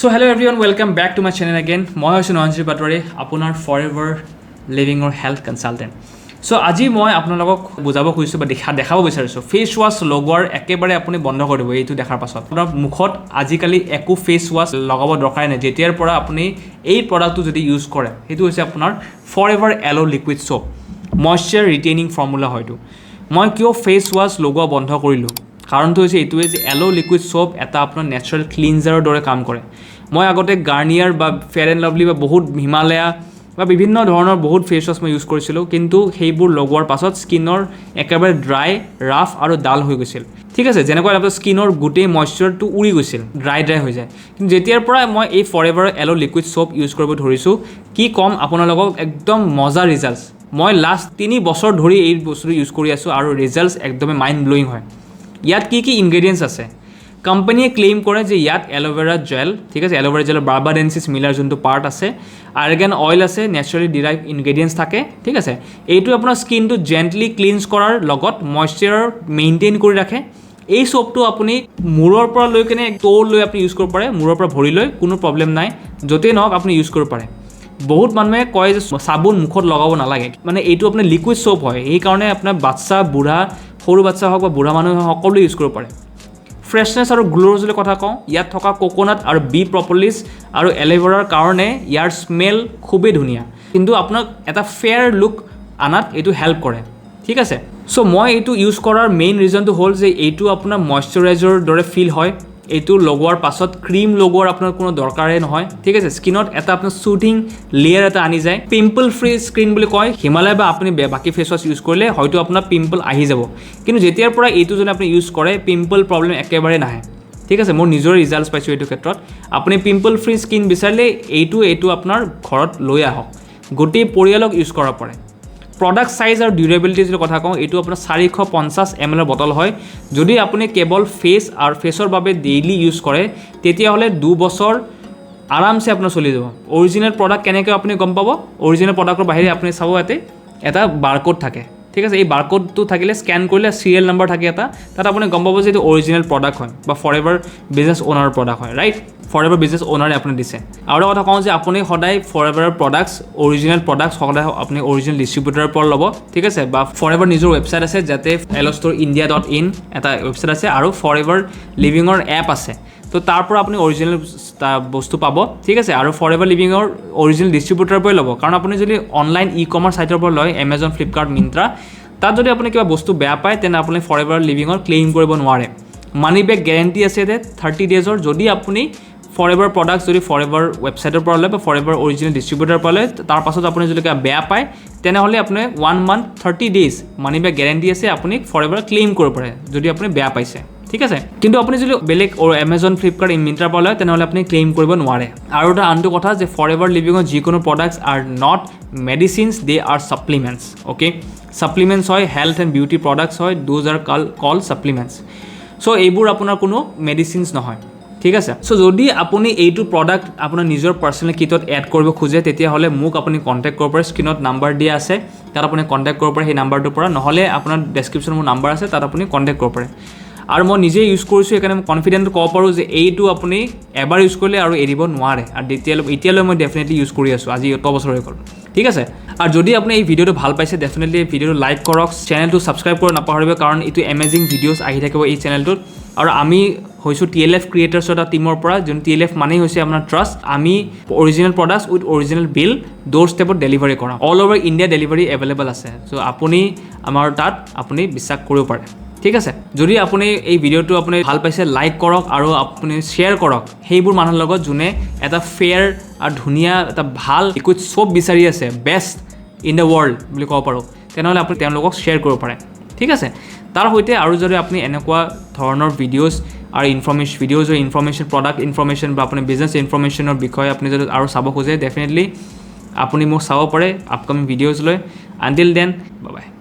So hello everyone, welcome back to my channel again. মই হৈছোঁ নয়নজ্যোতি পাটোৱাৰী, আপোনাৰ ফৰ এভাৰ লিভিঙৰ হেল্থ কনচালটেণ্ট। চ' আজি মই আপোনালোকক বুজাব খুজিছোঁ বা দেখাব বিচাৰিছোঁ, ফেচ ৱাছ লগোৱাৰ একেবাৰে আপুনি বন্ধ কৰি দিব এইটো দেখাৰ পাছত। আপোনাৰ মুখত আজিকালি একো ফেচ ৱাছ লগাব দৰকাৰে নাই, যেতিয়াৰ পৰা আপুনি এই প্ৰডাক্টটো যদি ইউজ কৰে। সেইটো হৈছে আপোনাৰ for ever aloe liquid soap, moisture retaining formula হয়তো। মই কিয় ফেচ ৱাছ লগোৱা বন্ধ কৰিলোঁ? কাৰণটো হৈছে এইটোৱে যে এল' লিকুইড চ'প এটা আপোনাৰ নেচাৰেল ক্লিনজাৰৰ দৰে কাম কৰে। মই আগতে গাৰ্নিয়াৰ বা ফেয়াৰ এণ্ড লাভলি বা বহুত হিমালয়া বা বিভিন্ন ধৰণৰ বহুত ফেচ ৱাছ মই ইউজ কৰিছিলোঁ, কিন্তু সেইবোৰ লগোৱাৰ পাছত স্কিনৰ একেবাৰে ড্ৰাই, ৰাফ আৰু ডাল হৈ গৈছিল, ঠিক আছে? যেনেকুৱা আপোনাৰ স্কিনৰ গোটেই মইশ্চাৰটো উৰি গৈছিল, ড্ৰাই ড্ৰাই হৈ যায়। কিন্তু যেতিয়াৰ পৰা মই এই for ever yellow liquid soap use কৰিব ধৰিছোঁ, কি ক'ম আপোনালোকক, একদম মজা ৰিজাল্টছ। মই লাষ্ট 3 বছৰ ধৰি এই বস্তুটো ইউজ কৰি আছোঁ আৰু ৰিজাল্টছ একদমেই মাইণ্ড ব্লয়িং হয়। ইয়াত কি কি ইনগ্ৰেডিয়েণ্টছ আছে? কোম্পানীয়ে ক্লেইম কৰে যে ইয়াত এল'ভেৰা জেল, ঠিক আছে, এল'ভেৰা জেলৰ বাৰ্বাডেনচিছ মিলাৰ যোনটো পাৰ্ট আছে, আৰ্গেন অইল আছে, নেচাৰেলি ডিৰাইভ ইনগ্ৰেডিয়েণ্টছ থাকে, ঠিক আছে? এইটো আপোনাৰ স্কিনটো জেণ্টলি ক্লিনছ কৰাৰ লগত মইশ্চাৰ মেইনটেইন কৰি ৰাখে। এই চ'পটো আপুনি মূৰৰ পৰা লৈ কেনে ট'লৈ লৈ আপুনি ইউজ কৰিব পাৰে, মূৰৰ পৰা ভৰিলৈ কোনো প্ৰব্লেম নাই, য'তেই নহওক আপুনি ইউজ কৰিব পাৰে। বহুত মানুহে কয় যে চাবোন মুখত লগাব নালাগে। মানে এইটো আপোনাৰ লিকুইড চ'প হয়, সেইকাৰণে আপোনাৰ বাচ্ছা, বুঢ়া, সৰু বাচ্ছা হওক বা বুঢ়া মানুহ হওক, সকলোৱে ইউজ কৰিব পাৰে। ফ্ৰেছনেছ আৰু গ্ল'ৰ যদি কথা কওঁ, ইয়াত থকা কোকোনাট আৰু বি প্ৰপলিছ আৰু এল'ভেৰাৰ কাৰণে ইয়াৰ স্মেল খুবেই ধুনীয়া, কিন্তু আপোনাক এটা ফেয়াৰ লুক আনাত এইটো হেল্প কৰে, ঠিক আছে? চ' মই এইটো ইউজ কৰাৰ মেইন ৰিজনটো হ'ল যে এইটো আপোনাৰ মইশ্চাৰাইজাৰৰ দৰে ফিল হয়। এইটো লগোৱাৰ পাছত ক্ৰীম লগোৱাৰ আপোনাৰ কোনো দৰকাৰেই নহয়, ঠিক আছে? স্কিনত এটা আপোনাৰ চুথিং লেয়াৰ এটা আনি যায়। পিম্পল ফ্ৰী স্কিন বুলি কয়। হিমালয় বা আপুনি বাকী ফেচ ৱাছ ইউজ কৰিলে হয়তো আপোনাৰ পিম্পল আহি যাব, কিন্তু যেতিয়াৰ পৰা এইটো যদি আপুনি ইউজ কৰে, পিম্পল প্ৰব্লেম একেবাৰে নাহে, ঠিক আছে? মোৰ নিজৰ ৰিজাল্টছ পাইছোঁ এইটো ক্ষেত্ৰত। আপুনি পিম্পল ফ্ৰী স্কিন বিচাৰিলে এইটো আপোনাৰ ঘৰত লৈ আহক, গোটেই পৰিয়ালক ইউজ কৰাব পাৰে। প্ৰডাক্ট চাইজ আৰু ডিউৰেবিলিটি যদি কথা কওঁ, এইটো আপোনাৰ 450 এম এলৰ বটল হয়। যদি আপুনি কেৱল ফেচ আৰু ফেচৰ বাবে ডেইলি ইউজ কৰে, তেতিয়াহ'লে 2 বছৰ আৰামছে আপোনাৰ চলি যাব। অৰিজিনেল প্ৰডাক্ট কেনেকৈ আপুনি গম পাব? অৰিজিনেল প্ৰডাক্টৰ বাহিৰে আপুনি চাব, ইয়াতে এটা বাৰক'ড থাকে, ঠিক আছে? এই বাৰক'ডটো থাকিলে, স্কেন কৰিলে চিৰিয়েল নম্বৰ থাকে এটা, তাত আপুনি গম পাব যে এইটো অৰিজিনেল প্ৰডাক্ট হয় বা ফৰ এভাৰ বিজনেছ অ'নাৰৰ প্ৰডাক্ট হয়, ৰাইট? ফৰ এভাৰ বিজনেছ অ'নাৰে আপুনি দিছে। আৰু এটা কথা কওঁ যে আপুনি সদায় ফৰ এভাৰৰ প্ৰডাক্টছ, অৰিজিনেল প্ৰডাক্টছ সদায় আপুনি অৰিজিনেল ডিষ্ট্ৰিবিউটৰৰ পৰা ল'ব, ঠিক আছে? বা ফৰ এভাৰ নিজৰ ৱেবছাইট আছে, যাতে এল'ষ্ট'ৰ ইণ্ডিয়া.ইন এটা ৱেবছাইট আছে আৰু ফৰ এভাৰ লিভিঙৰ এপ আছে। তো তাৰ পৰা আপুনি অৰিজিনেল বস্তু পাব, ঠিক আছে? আৰু ফৰ এভাৰ লিভিঙৰ অৰিজিনেল ডিষ্ট্ৰিবিউটৰৰ পৰাই ল'ব, কাৰণ আপুনি যদি অনলাইন ই কমাৰ্চ ছাইটৰ পৰা লয়, এমেজন, ফ্লিপকাৰ্ট, মিণ্ট্ৰা, তাত যদি আপুনি কিবা বস্তু বেয়া পায়, তেনে আপুনি ফৰ এভাৰ লিভিঙৰ ক্লেইম কৰিব নোৱাৰে। মানি বেক গেৰেণ্টি আছে ইয়াতে 30 ডেজৰ। যদি আপুনি ফৰ এভাৰ প্ৰডাক্ট যদি ফৰ এভাৰ ৱেবছাইটৰ পৰা লয় বা ফৰ এভাৰ অৰিজিনেল ডিষ্ট্ৰিবিউটৰৰ পৰা লয়, তাৰ পাছত আপুনি যদি কিবা বেয়া পায়, তেনেহ'লে আপুনি one month 30 days money back guarantee আছে। আপুনি ফৰ এভাৰ ক্লেইম কৰিব পাৰে যদি আপুনি বেয়া পাইছে, ঠিক আছে? কিন্তু আপুনি যদি বেলেগ এমেজন, ফ্লিপকাৰ্ট, মিণ্ট্ৰাৰ পৰা লয়, তেনেহ'লে আপুনি ক্লেইম কৰিব নোৱাৰে। আৰু এটা আনটো কথা যে ফৰ এভাৰ লিভিঙৰ যিকোনো products are not medicines, they are supplements, okay? Supplements হয়, হেল্থ এণ্ড বিউটি প্ৰডাক্টছ হয়, those are called supplements. So এইবোৰ আপোনাৰ কোনো মেডিচিনছ নহয়, ঠিক আছে? চ' যদি আপুনি এইটো প্ৰডাক্ট আপোনাৰ নিজৰ পাৰ্চনেল কিটত এড কৰিব খোজে, তেতিয়াহ'লে মোক আপুনি কণ্টেক্ট কৰিব পাৰে। স্ক্ৰীণত নাম্বাৰ দিয়া আছে, তাত আপুনি কণ্টেক্ট কৰিব পাৰে সেই নাম্বাৰটোৰ পৰা। নহ'লে আপোনাৰ ডেছক্ৰিপশ্যনত মোৰ নাম্বাৰ আছে, তাত আপুনি কণ্টেক্ট কৰিব পাৰে। আৰু মই নিজে ইউজ কৰিছোঁ, সেইকাৰণে মই কনফিডেণ্ট ক'ব পাৰোঁ যে এইটো আপুনি এবাৰ ইউজ কৰিলে আৰু এৰিব নোৱাৰে। আৰু এতিয়ালৈ মই ডেফিনেটলি ইউজ কৰি আছোঁ, আজি অত বছৰ হৈ গ'ল, ঠিক আছে? আৰু যদি আপুনি এই ভিডিঅ'টো ভাল পাইছে, ডেফিনেটলি ভিডিঅ'টো লাইক কৰক, চেনেলটো ছাবস্ক্ৰাইব কৰিব নাপাহৰিব, কাৰণ এইটো এমেজিং ভিডিঅ'ছ আহি থাকিব এই চেনেলটোত। আৰু আমি হৈছোঁ টিএলএফ ক্ৰিয়েটাৰ্ছৰ এটা টীমৰ পৰা, যোন টিএলএফ মানেই হৈছে আপোনাৰ ট্ৰাষ্ট। আমি original products with original bill door ষ্টেপত delivery কৰাওঁ। All over India delivery available আছে। চ' আপুনি আমাৰ তাত আপুনি বিশ্বাস কৰিব পাৰে, ঠিক আছে? যদি আপুনি এই ভিডিঅ'টো আপুনি ভাল পাইছে, লাইক কৰক আৰু আপুনি শ্বেয়াৰ কৰক সেইবোৰ মানুহৰ লগত যোনে এটা ফেয়াৰ আৰু ধুনীয়া এটা ভাল লিকুইড চ'প বিচাৰি আছে, বেষ্ট ইন the world বুলি ক'ব পাৰোঁ। তেনেহ'লে আপুনি তেওঁলোকক শ্বেয়াৰ কৰিব পাৰে, ঠিক আছে? তাৰ সৈতে আৰু যদি আপুনি এনেকুৱা ধৰণৰ ভিডিঅ'জ আৰু ইনফৰ্মেশ্যন ভিডিঅ'জৰ ইনফৰ্মেশ্যন, প্ৰডাক্ট ইনফৰ্মেশ্যন বা আপুনি বিজনেছ ইনফৰ্মেশ্যনৰ বিষয়ে আপুনি যদি আৰু চাব খোজে, ডেফিনেটলি আপুনি মোক চাব পাৰে আপকামিং ভিডিঅ'জ লৈ। Until then, bye.